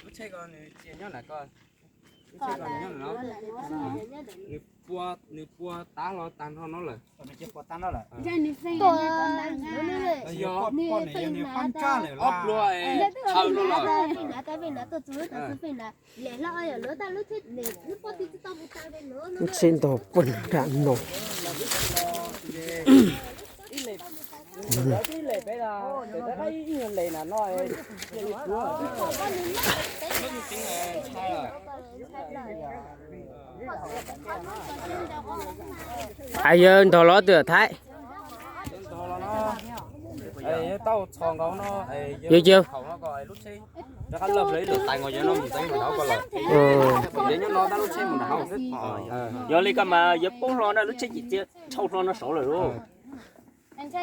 Lub tsheb ko nws tsis nyob ntawm ko, lub tsheb ko nws nyob ntawm no. Nws pua, nws pua tag los tag nrho no lawm. Yog ob pluas tshawv no lawm. Tsheb ntog puag nram no. Yawg ntog los twg Thaib? Yawg yawg. Yog li ko mas yawg poob hlo na, lub tsheb tsis txia tshau hlo no saud lawm lauj. Ntshav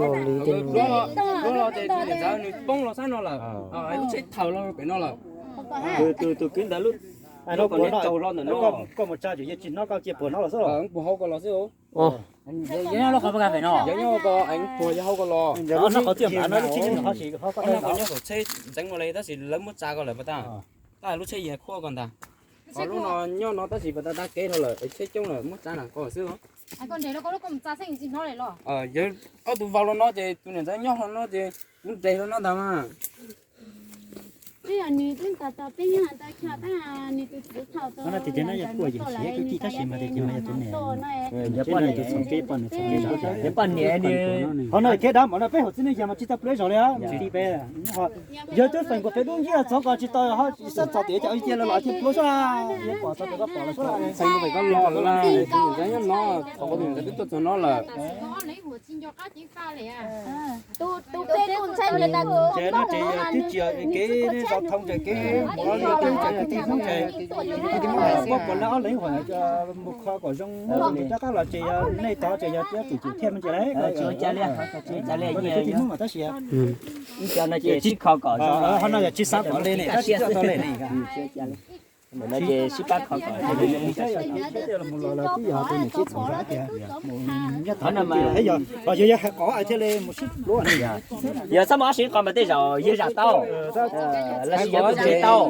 los li tej no. Nws poob los sab no lawm, lub tsheb thaws los pem no lawm. Tus kwv ntawd lub, koj mus tsa ces yawg tsis hnov koj cia puag no los xwb los. Puag hauv ko los xwb. Yog nyob ko, puag yog hauv ko los. Nyob saum tsheb ntxeev ua li tab sis lawv muab tsa ko lawm puas tag. Tab lub tsheb yog khuab ko ntag. Ho lub no nyob no tab sis puas tag, tag kev rau lawm, tsheb coob lawm, muab tsa nram ko xwb. Yawg ob tug vau los no ces tus niam ntxawm nyob hlo no ces kuv nres hlo no ntag mas. Poj niam, ho no kev dab mov no peb hauv txiv neej yag mas tsis tau pliv zog li, ti peb. Yawg twb feem kom peb dub nciab txog ko tsis tau, sab txog tias cov cia los los thiaj pluab sab. Yawg pom txog tias koj pom los sab, feem kom peb koj los lawm, nyob no, thaum ko tus ntawd twb tuaj txog no lawm. Ces no ces twb tsis yog kev zov thoob ces kev mov li, twb tsis yog kev tij Hmoob ces, muab puas lawv ob leeg hov mus kho kom zoo, rov qab los ces yog nej tod ces yog tib tug thiaj me ntsis lawm. Tsis ua cas li, tsis ua cas li, tij Hmoob mas tab sis ho no yog tsis xav pom li ne, tab sis tau li ne. Ces sib pab kho kom, yog yog hais qhov thiaj li mus sib pluab. Yog txhob mus ob sib qho mas tej zaum yawg zam tau, los sis yawg tsis tau.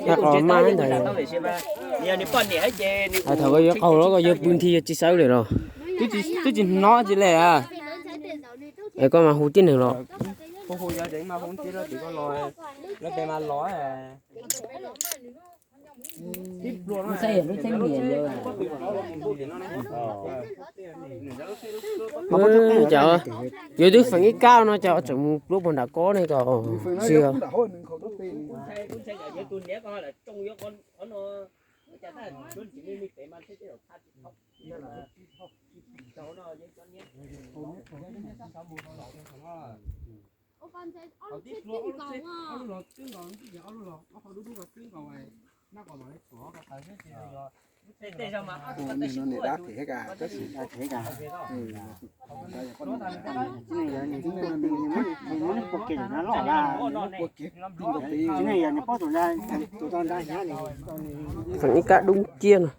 Yog nws poj niam ces nws, thaum koj yuav qaug los koj yuav pw nthi yawg tsis sawb li los? Twb tsis hnov tsis li. Es koj mas hu tib neeg los? Cas yuav twb feem ib kab no cas tseem mus pluab puag nram ko ne ko. Tsis Feem ib kab dub ciab no.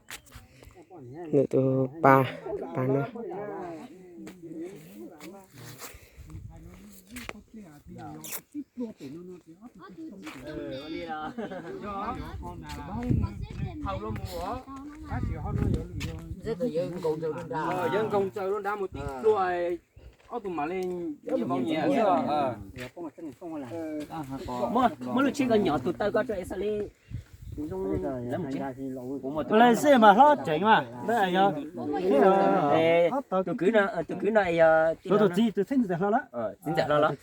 Nws tus pa, pa no. Yawg nkoos ntsaws lub nrad mus tib pluag, ob tug mam li nyias npaum nyias. Muab lub tsheb ko nyom tus taw ko rau es xav li. Tus zoo, lawv xij mas hlob tseem mas. Tus kwv no, tus kwv no yog tus txiv, tus txiv ntawm hlo lawm. Tus txiv ntawm hlo lawm.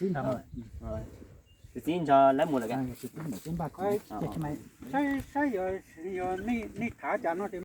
Tus txiv nrog lawv mus lawm. Saib yog nej thav cas no ces